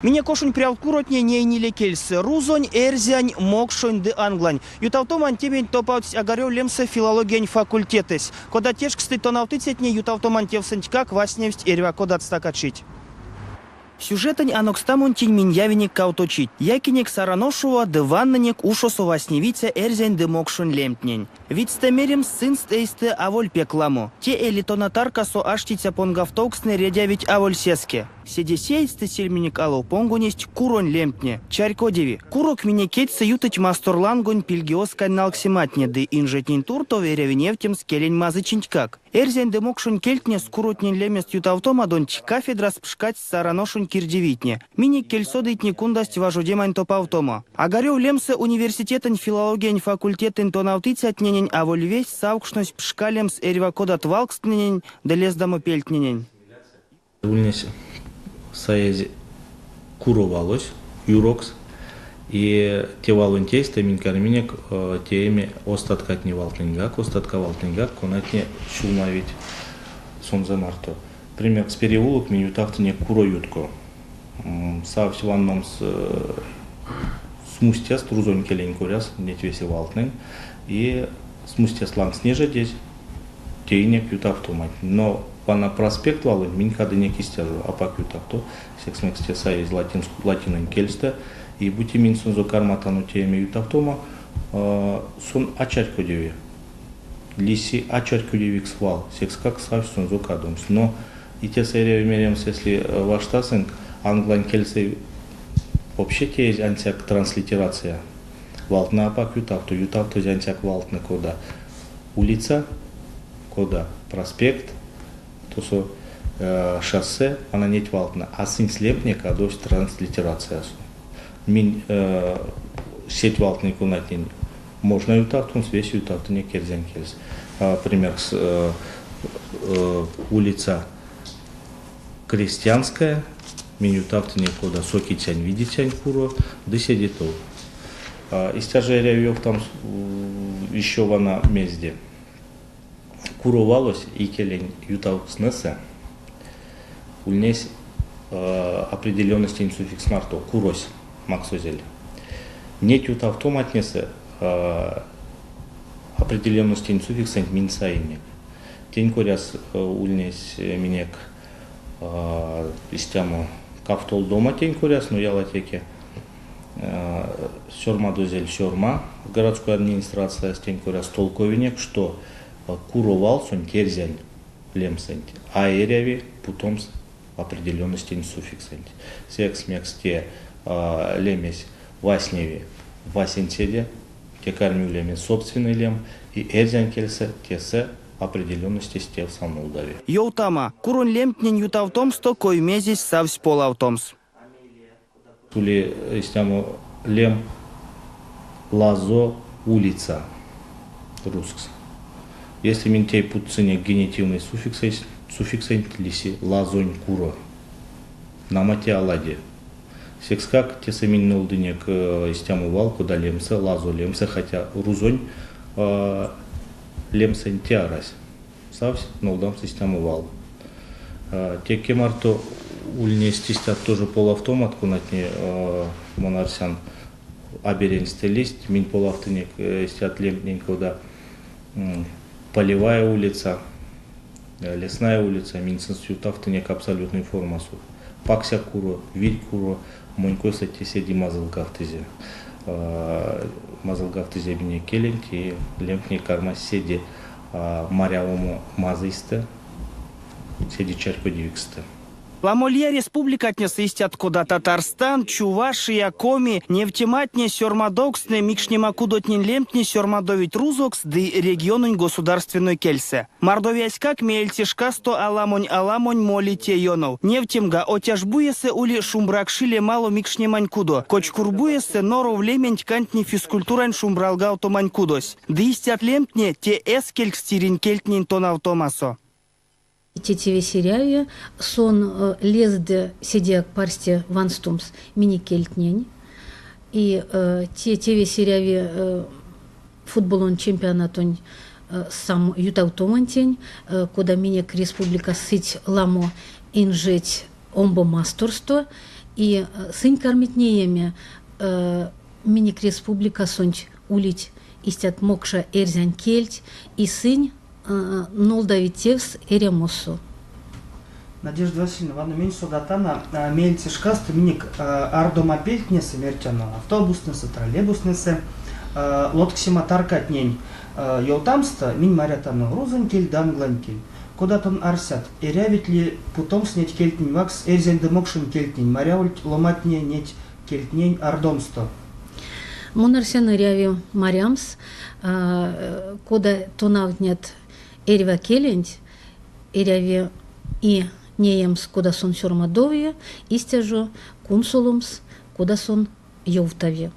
Минек ошонь прявткуротне ней ниле кельсэ: рузонь, эрзянь, мокшонь ды англань. Ютавтомань тевенть топавтсь Огарёв лемсэ филологиянь факультетэсь. Кода тешкстыть тонавтыцятне, ютавтомань тевсэнтькак вастневсть эрьва кодат стакачить. Сюжетэнь анокстамонтень минь явинек кавто чить. Якинек Саран ошова ды ваннынек ушосо вастневиця эрзянь ды мокшонь лемтнень. Видьстэ меремс, сынст эйстэ аволь пек ламо. Те эли тона таркасо аштиця понгавтовкстнэ редявить аволь сеске. Седе сеедьстэ сельменек алов понгонесть куронь лемтне. Чарькодеви, курок минек кедьсэ ютыть масторлангонь пильгеоскань налксематне ды инжетнень туртов эряви невтемс келень мазычинтькак. Эрзянь ды мокшонь кельтнес куротнень лемест ютавтомадонть кафедрас пшкадсть Саран ошонь кирдивийтне. Минек кельсодыйтне кундасть важодемань топавтомо. Огарёв лемсэ университетэнь филологиянь факультетэнь тонавтыцятненень аволь весть савкшнось пшкалемс эрьва кодат валкстнэнень ды лездамо пельтненень. Ульнесь саезь куро валось, юрокс, и те валонть эйстэ минь карминек тееме остаткатне валтнэньгак, остатка валтнэньгак, конатне сюлмавить сонзэ марто. Примеркс, переулок минь ютавтынек куро ютко. Савсь ванномс смустяст рузонь келень коряс неть весе валтнэнь и смустяст лангс нежедезь теинек ютавтоманть. Но вана проспект валонть минь кадынек истя жо апак ютавто, секс мекс те саезь латинэнь кельстэ. И бути минь сонзэ карматано тееме ютавтомо, сон а чарькодеви. Лиси а чарькодевикс вал, секскак савсь сонзэ кадомс. Но и тесэ эряви меремс, если варштасынк, англань кельсэ вообще теезь ансяк транслитерация. Валтнэ апак ютавто, ютавтозь ансяк валтнэ кода улица, кода проспект, тосо шоссе, вана неть валтнэ, а сынсь лемтне кадовсть транслитерациясо. Минь сеть валтнэнь, конатнень можна ютавтомс, весе ютавтынек эрзянь кельс. Примеркс, улица Крестьянская, минь ютавтынек кода сокицянь-видицянь куро ды седе тов. Истя жо эряви ёвтамс ещё вана мезде. Куро валось икелень ютавкстнэсэ ульнесь определенностень суффикс марто, курось максозель. Неть ютавтоматнесэ определенностень суффиксэнть минь саинек. Тень коряс ульнесь минек истямо кавтолдома тень коряс, но ялатеке сёрмадозель сёрма городской администрациясь тень коряс толковинек, что куро валсонть эрзянь лемсэнть а эряви путомс определенностень суффиксэнть. Секс мекс те лемесь вастневи васенцеде, те карми улеме собственной лем, и эрзянь кельсэ тесэ определенностесь тевс а нолдави. Ёвтама, куронь лемтнень ютавтомсто кой-мезесь савсь полавтомс. Ули истямо лем Лазо улица рузкс. Если минь тей путсынек генитивной суффиксэсь, суффиксэнть лиси лазонь куро. Нама те а лади. Секскак тесэ минь нолдынек истямо вал, кода лемсэ, лазо лемсэ, хотя рузонь лемсэнть те арась. Савсь нолдамс истямо вал. Теке марто ульнесть истят тоже полавтомат, конатне, мон арсян, а беряньстэ лиссть. Минь полавтынек истят лемтнень, кода Полевая улица, Лесная улица, минь сынст ютавтынек абсолютной формасо. Пакся куро, вирь куро, монь койсэ те седе мазылгавтызе. Мазылгавтызе минек келенть и лемтне кармасть седе марявомо мазыйстэ, седе чарькодевиксстэ. Ламо лия республикатнесэ истят кода Татарстан, Чувашия, Коми, невтематне, сёрмадовкстнэ, микшнема кудотнень лемтне сёрмадовить рузокс ды региононь государственной кельсэ. Мордовияськак меельце шкасто аламонь-аламонь моли те ёнов. Невтемга, Отяжбуесэ ули Шумбракши лемало микшнемань кудо, Кочкурбуесэ Норов лементь кандтни физкультурань шумбралгавтомань кудось. Ды истят лемтне те эскелькс тиринь кельтнень тонавтомасо. Те тевесь эряви, сон лезды седеяк парсте ванстомс минек кельтнень. И те тевесь эряви футболонь чемпионатонь сам ютавтомантень, кода минек республикас сыть ламо инжеть омбо масторсто. И сынь кармить нееме минек республикасонть улить истят мокша эрзянь кельть, и сынь нолдавить тевс эрямосо. Надежда Васильевна, вана минь содатано, меельце шкасто минек ардомапельтнесэ, мертяно, автобустнэсэ, троллейбустнэсэ лотксема таркатнень ёвтамсто минь марятано рузонь кель ды англань кель. Кода тон арсят, эрявить ли путомс неть кельтнень ваксс эрзянь ды мокшонь кельтнень, марявольть ломантне неть кельтнень ардомсто? Мон арсян, эряви марямс, кода тонавтнят эрьва келенть, эряви и неемс, кода сон сёрмадови, истя жо кунсоломс, кода сон ёвтави.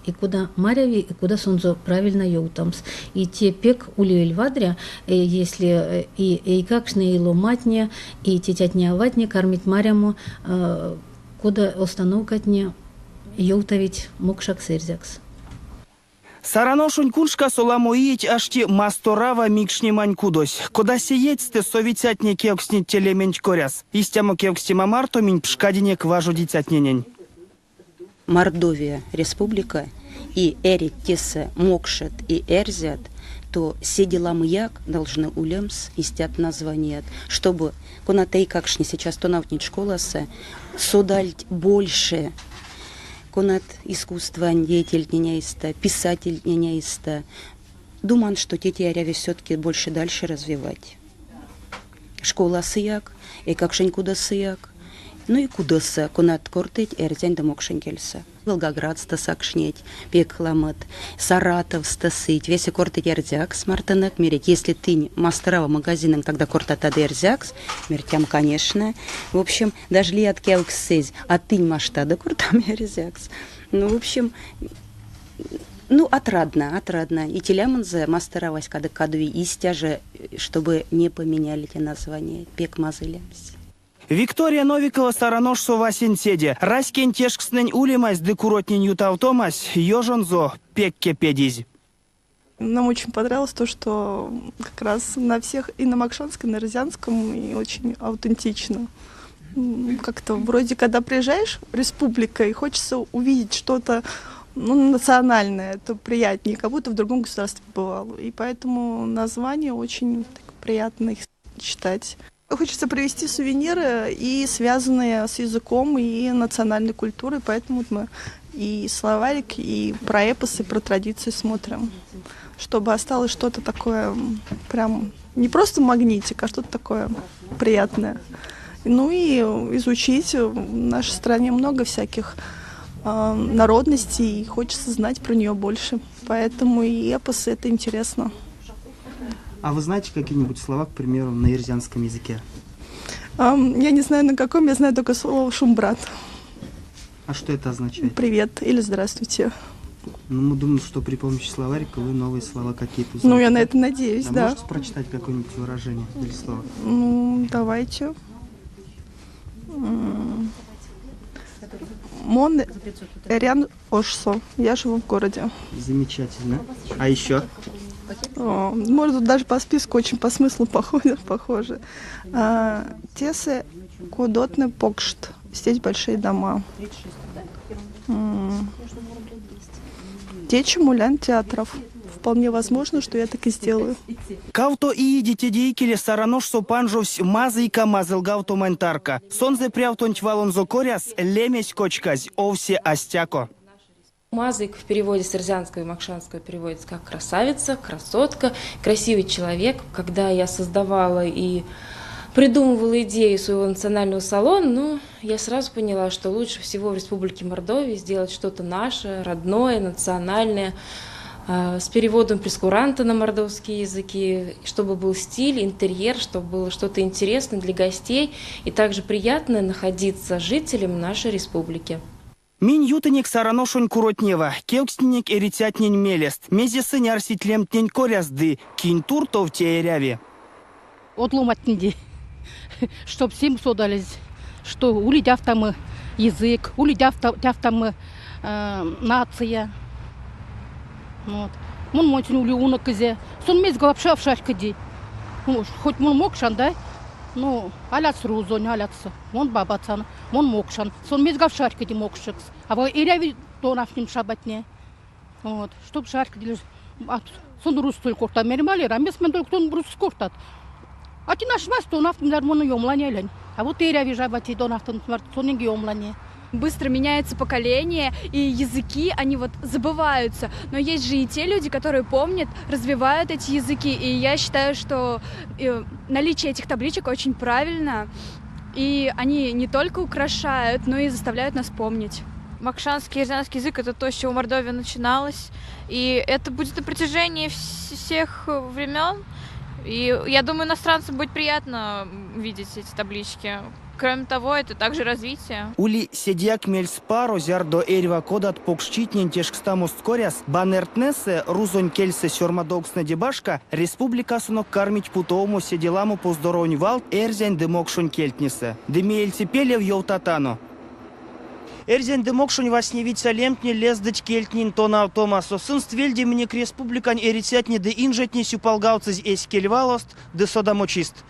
И кода маряви, и кода сонзэ правильно ёвтамс. И те пек улевель вадря, если и эйкакштне, и ломатне, и тетятне-аватне кармить марямо, кода остановкатне ёвтавить мокшакс-эрзякс. Саран ошонь куншкасо ламо иеть ашти Масторава микшнемань кудось. Кода сеедьстэ совицятне кевкстнить те лементь коряс. Истямо кевкстема марто минь пшкадинек важодицятненень. Мордовия республика и эрить тесэ мокшот и эрзят, то седе ламояк должны улемс истят названият, чтобы конат эйкакштне сейчас тонавтнить школасо, содальть больше конат искусствань деятельтнень эйстэ, писательтнень эйстэ. Думан, что те эряви все-таки больше дальше развивать. Школасояк, эйкакшонь кудосояк, ну и кудосо, конат кортыть эрзянь ды мокшонь кельсэ. Волгоградсто сакшнеть, пек ламот, Саратовсто сыть, весе кортыть эрзякс мартонок, мерить, если тынь Масторава магазинэнк тогда кортатадо эрзякс, мертям, конечно. В общем, даже лият кевкстьсызь, а тынь маштадо кортамо эрзякс. Ну, в общем, ну, отрадно, отрадно. И телямонзо Масторавась кадык кадови истя же, чтобы не поменяли те названия, пек мазый лемс. Виктория Новикова Саран ошсо васенцеде. Раськень тешкстнэнь улемась ды куротнень ютавтомась ёжонзо пек кепедизь. Нам очень понравилось то, что как раз на всех и на мокшанском, и на эрзянском, и очень аутентично. Как-то вроде, когда приезжаешь в республика, и хочется увидеть что-то, ну, национальное, это приятнее, как будто в другом государстве бывал. И поэтому название очень так, приятно их читать. Хочется привезти сувениры, и связанные с языком и национальной культурой, поэтому вот мы и словарик, и про эпос, и про традиции смотрим, чтобы осталось что-то такое прям не просто магнитик, а что-то такое приятное. Ну и изучить в нашей стране много всяких народностей, и хочется знать про нее больше. Поэтому и эпос это интересно. А вы знаете какие-нибудь слова, к примеру, на эрзянском языке? Я не знаю на каком, я знаю только слово «шумбрат». А что это означает? Привет или здравствуйте. Ну, мы думаем, что при помощи словарика вы новые слова какие-то узнаете. Ну, я на это надеюсь, да. Можете прочитать какое-нибудь выражение или слово? Ну, давайте. Мон эрян ошсо. Я живу в городе. Замечательно. А еще? Может, даже по списку очень по смыслу похоже. Тесэ кудотне покшт. Здесь большие дома. Течи молян театрав. Вполне возможно, что я так и сделаю. Кавто иеде теде икеле Саран ошсо панжовсь Мазыйка мазылгавтомань тарка. Сонзэ прявтонть валонзо коряс лемесь кочказь овсе а стяко. Мазыйка в переводе с эрзянского и мокшанского переводится как красавица, красотка, красивый человек. Когда я создавала и придумывала идею своего национального салона, ну, я сразу поняла, что лучше всего в Республике Мордовия сделать что-то наше, родное, национальное, с переводом прейскуранта на мордовские языки, чтобы был стиль, интерьер, чтобы было что-то интересное для гостей и также приятно находиться жителям нашей республики. Минь ютынек Саран ошонь куротнева, кевкстнинек эрицятнень мелест, мезе сынь арсить лемтнень коряс ды кинь туртов те эряви. Од ломантнеде, чтоб всем содализь, что ули тявтомо язык, ули тявтомо нация. Вот. Мон монсень ули уныкезэ. Сон мезга вообще чарькоди. Хоть мон мокшан, да? Ну, аляц рузонь, аляц. Мон бабацан, мон мокшан. Сон мезгак чарькоди мокшокс. А во эряви тонавтнемс шабатне. Вот, чтоб чарькодиль. Сон русской кортат. Мерема лера, мес мен только сон русской кортат. А ти наш мас тонавтнемс мон ёмлане лень. А вот эряви жабати тонавтнемс сон ёмлане. Быстро меняется поколение, и языки, они вот забываются. Но есть же и те люди, которые помнят, развивают эти языки. И я считаю, что наличие этих табличек очень правильно. И они не только украшают, но и заставляют нас помнить. Мокшанский и эрзянский язык – это то, с чего Мордовия начиналась. И это будет на протяжении всех времен. И я думаю, иностранцам будет приятно видеть эти таблички. Кроме того, это также развитие. Ули седеяк мельспаро, зярдо эрьва кодат покшчитнень тешкстамост коряс баннертнэсэ рузонь кельсэ сёрмадовкстнэде башка республикасонок кармить путомо седе ламо поздоровонь валт эрзянь ды мокшонь кельтнесэ. Ды меельце пелев ёвтатано. Эрзянь ды мокшонь вастневиця лемтне лездыть кельтнень тонавтомасо. Сынст вельде минек республикань эрицятне ды инжетне сюпалгавтсызь эсь кельвалост ды содамочист.